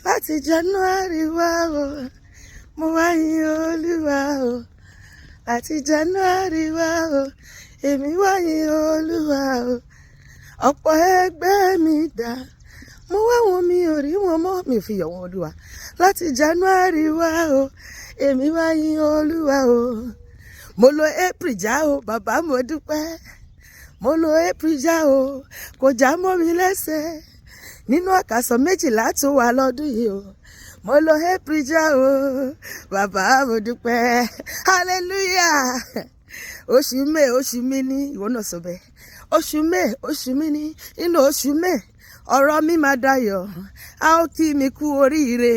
Láti January wá o, mo wá yin Olúwa o. Láti January wá o, èmi wá yin Olúwa o. Ọ̀pọ̀ ẹgbẹ́ mi dà, mo wá wọn, mi ò rí wọn mọ́, mi ò fi yọ̀ wọ́n, Olúwa. Láti January wá o, èmi wá yin Olúwa o. Mo lo April já o, bàbá, mo dúpẹ́. Mo lo April já o, kò já mọ́ mi lẹ́sẹ̀ nínú àkàsọ̀ 12 tó wà lọ́dún yìí o. Mo lo April já o, bàbá, mo dúpẹ́. Hallelujah! Oṣù May, oṣù mi ní, ìwọ náà sọ bẹ́ẹ̀. Oṣù May, oṣù mi ní. Nínú oṣù May, ọ̀rọ̀ mi máa dayọ̀, a ó kí mi kú oríire.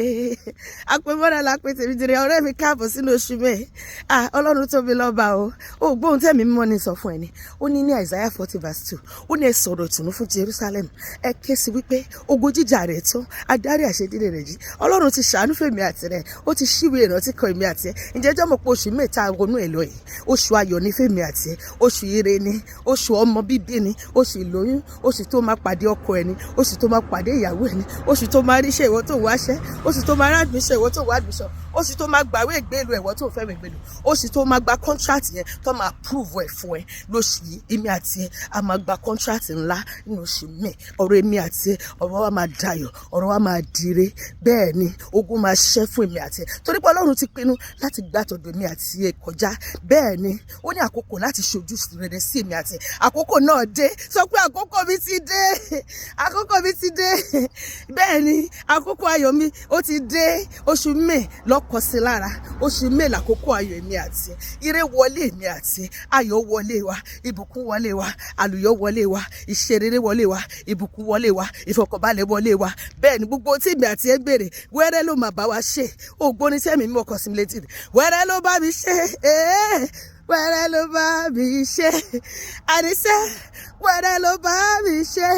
Àpèmọ́ra la pé tèmi jèrè. Ọ̀rẹ́ mi, káàbọ̀ sínú oṣù May. Ah, Ọlọ́run tóbi lọ́ba o. Ó gbóhùn tẹ̀mí mímọ́ ní sọ fún ẹ ní. Ó ní ní Isaiah 40 verse 2, ó ní, "Ẹ sọ̀rọ̀ ìtùnú fún Jerusalem, ẹ ké sí wípé ogun jíjà rẹ̀ tán, adarí àṣedílé rẹ̀ jí." Ọlọ́run ti ṣàánú fèmí àti rẹ̀, ó ti ṣíwèé ìrántí kan èmi àti ẹ. Ǹjẹ́ jọ́ mọ̀ pé oṣù May tá a wọnú ẹ̀ lọ yìí, oṣù ayọ̀ ní fèmí àti ẹ, oṣù ire ni, oṣù ọmọ bíbí ni, oṣù ìlóyún, oṣù tó máa pàdé ọkọ ẹni, oṣù tó máa pàdé ìyàwó ẹni, oṣù tó máa ríṣẹ́ ìwọ tó ń wáṣẹ́, oṣù tó máa rádùnṣẹ́ ìwọ tó ń wádùnṣọ́, oṣù tó máa gbàwé ìgbélu ìwọ tó ń fẹ́ ìgbélu, oṣù tó máa gba contract yẹn tó máa approve ẹ̀ fún ẹ lóṣù yìí. Èmi àti ẹ, a máa gba contract ńlá nínú oṣù May. Ọ̀rọ̀ èmi àti ẹ, ọ̀rọ̀ wa máa dayọ̀, ọ̀rọ̀ wa máa dire. Bẹ́ẹ̀ ni, ogun máa ṣẹ́ fún èmi àti ẹ, torí pé Ọlọ́run ti pinnu láti gbà tọ̀dọ̀ èmi àti ẹ kọjá. Bẹ́ẹ̀ ni, ó ní àkókò láti ṣojú rere sí èmi àti ẹ. Àkókò náà dé. Sọ pé, "Àkókò mi ti dé, àkókò mi ti dé." Bẹ́ẹ̀ ni, àkókò ayọ̀ mi ó ti dé. Oṣù May lọ́kọ̀ sí lára. Oṣù May làkókò ayọ̀ èmi àti ẹ. Ire wọlé èmi àti ẹ, ayọ̀ wọlé wa, ìbùkún wọlé wa, àlùyọ wọlé wa, ìṣerere wọlé wa, ìbùkún wọlé wa, ìfọkànbalẹ̀ wọlé wa. Bẹ́ẹ̀ ni, gbogbo tí èmi àti ẹ béèrè, wẹ́rẹ́ ló máa bá wa ṣe. Ògbóni sẹ́mi mímọ́ kọ sí mi létí, wẹ́rẹ́ ló bá mi ṣe, wẹ́rẹ́ ló bá mi ṣe. Àníṣe wẹ́rẹ́ ló bá mi ṣe,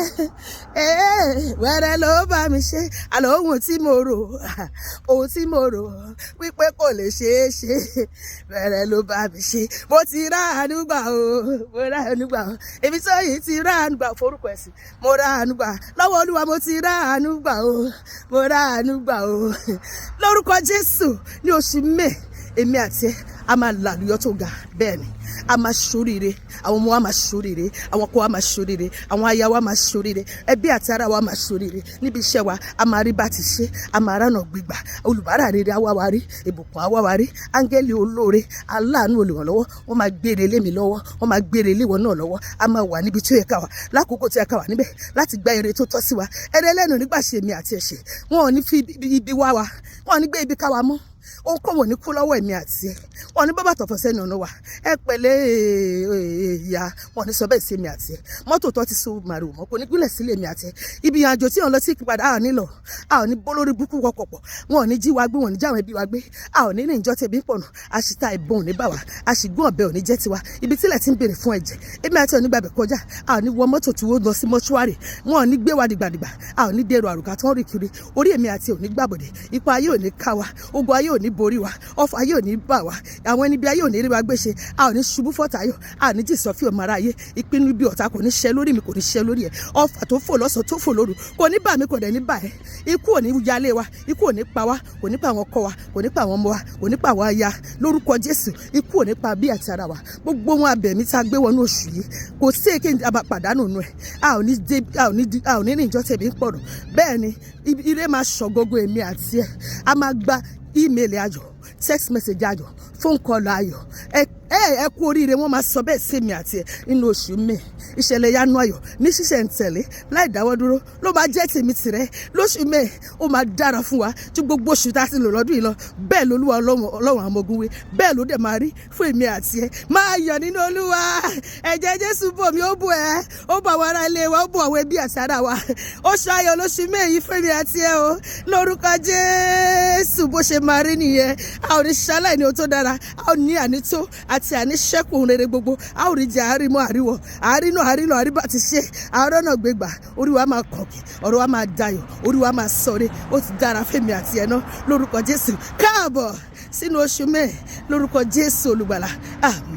wẹ́rẹ́ ló bá mi ṣe. Àlọ́ ohun tí mo rò, ohun tí mo rò wípé kò lè ṣeé ṣe, wẹ́rẹ́ ló bá mi ṣe. Mo ti rà àánú gbà o, mo rà àánú gbà o. Èmi tó yìí ti rà àánú gbà. Forúkọ ẹ̀sìn, mo rà àánú gbà lọ́wọ́ Olúwa. Mo ti rà àánú gbà o, mo rà àánú gbà o. Lórúkọ Jésù, ní oṣù May, èmi àti ẹ, a máa làlùyọ tó ga. Bẹ́ẹ̀ ni, a máa ṣoríire. Àwọn ọmọ wa máa ṣoríire, àwọn ọkọ wa máa ṣoríire, àwọn aya wa máa ṣoríire, ẹbí àti ará wa máa ṣoríire. Níbi iṣẹ́ wa, a máa rí bá ti ṣe, a máa ránà gbígbà. Olùbárà rere á wá wa rí, ìbùkún á wá wa rí. Áńgẹ́lì olóore, aláàánú, olùrànlọ́wọ́, wọ́n máa gbére lé mi lọ́wọ́, wọ́n máa gbére lé ìwọ náà lọ́wọ́. A máa wà níbi tó yẹ ká wà lákòókò tó yẹ ká wà níbẹ̀ láti gba ire tó tọ́ sí wa. Ẹrẹ lẹ́nu nígbà ṣe èmi àti ẹ̀ṣẹ̀, wọn ò ní fi ibi wá wa, wọn ò ní gbé ibi ká wa mọ́. Ohunkóhun ò ní kú lọ́wọ́ èmi àti ẹ. Wọn ní bábà tọ̀fọ̀ sẹ́nu ọ̀nà wa. Ẹ pẹ̀lẹ́ ìyá, wọn ní sọ bẹ́ẹ̀ sí èmi àti ẹ. Mọ́tò tó ti so màrìwò mọ́ kò ní gúnlẹ̀ sílé èmi àti ẹ. Ibi ìrìnàjò tí wọn lọ sí ìpadà, a ò ní lọ, a ò ní bó lórí búkú wọkọ̀ pọ̀. Wọn ò ní jí wa gbé, wọn ò ní jáwọn ẹbí wa gbé. A ò ní ní ìjọ tẹ̀bí pọ̀nù. Àṣìta ìbọn ò ní bà wá, àṣìgún ọ̀bẹ ò ní jẹ́ tiwa. Ibi tílẹ̀ ti ń béèrè fún ẹ̀jẹ̀, èmi àti ẹ̀ ò ní gbàbẹ̀ kọjá. A ò ní wọ mọ́tò tí wọ́n lọ sí mọ́ṣúárì. Wọn ò ní gbé wa dìgbàdìgbà. A ò ní dèrò àrùkà tó ń rìn kiri. Orí èmi àti ẹ̀ ò ní gbàbọ̀dẹ̀. Ipa ayé ò ní ká wa, ogun ayé ò ní borí wa, ọfà ayé ò ní bà wá, àwọn ẹni bí ayé ò ní rí wa gbé ṣe. A ò ní ṣubú fọ́tàyọ̀, a ò ní jìsọ̀ fí ọmọ aráyé. Ìpinnu ibi ọ̀tá kò ní ṣẹ lórí mi, kò ní ṣẹ lórí ẹ̀. Ọfà tó fò lọ́sàn, tó fò lóru, kò ní bà mí, kò dẹ̀ ní bà ẹ́. Ikú ò ní yálé wa, ikú ò ní pa wá, kò ní pa àwọn ọkọ wa, kò ní pa àwọn ọmọ wa, kò ní pa àwọn aya. Lórúkọ Jésù, ikú ò ní pa bí àti ara wa. Gbogbo wọn abẹ̀mí tá a gbé wọnú oṣù yìí, kò sí èké a pàdánù nù ẹ̀. A ò ní dé, a ò ní ní ìjọ tẹ̀mí ń pọ̀nù. Bẹ́ẹ̀ ni, ire máa ṣọ̀gọ́gọ́ èmi àti ẹ̀. A máa gba email ayọ̀, text message ayọ̀, phone call ayọ̀. Ẹ ẹ ẹ kú oríire, wọ́n máa sọ bẹ́ẹ̀ sí mi àti ẹ nínú oṣù May. Ìṣẹ̀lẹ̀ yanu ayọ̀ ní ṣíṣẹ̀ ń tẹ̀lé láì dáwọ́ dúró ló máa jẹ́ tèmi tìrẹ lóṣù May. Ó máa dára fún wa tí gbogbo oṣù tá a ti lò lọ́dún yìí lọ. Bẹ́ẹ̀ lolúwa Ọlọ́run àwọn ọmọ ogun wí, bẹ́ẹ̀ ló dẹ̀ máa rí fún èmi àti ẹ. Máa yọ̀ nínú Olúwa. Ẹ̀jẹ̀ Jésù bò mí, ó bò ẹ́, ó bò àwọn ará ilé wa, ó bò àwọn ẹbí àti ará wa. Oṣù ayọ̀ lóṣù May yìí fún èmi àti ẹ o. Lórúkọ Jésù, bó ṣe máa rí nìyẹn. A ò ní ṣaláì ní ohun tó dára, a ò ní ànító àti àníṣẹ́kù ohun rere gbogbo. A ò rí jẹ, àárímọ́, àríwọ̀, àárínú, àrílọ, àríbá ti ṣe, àárọ̀ náà gbégbà. Orí wa máa kọ̀kì, ọ̀rọ̀ wa máa dayọ̀, orí wa máa sọ̀rẹ́. Ó ti dára fẹ́mi àti ẹ̀ náà lórúkọ Jésù. Káàbọ̀ sínú oṣù May lórúkọ Jésù Olùgbàlà. Àmín.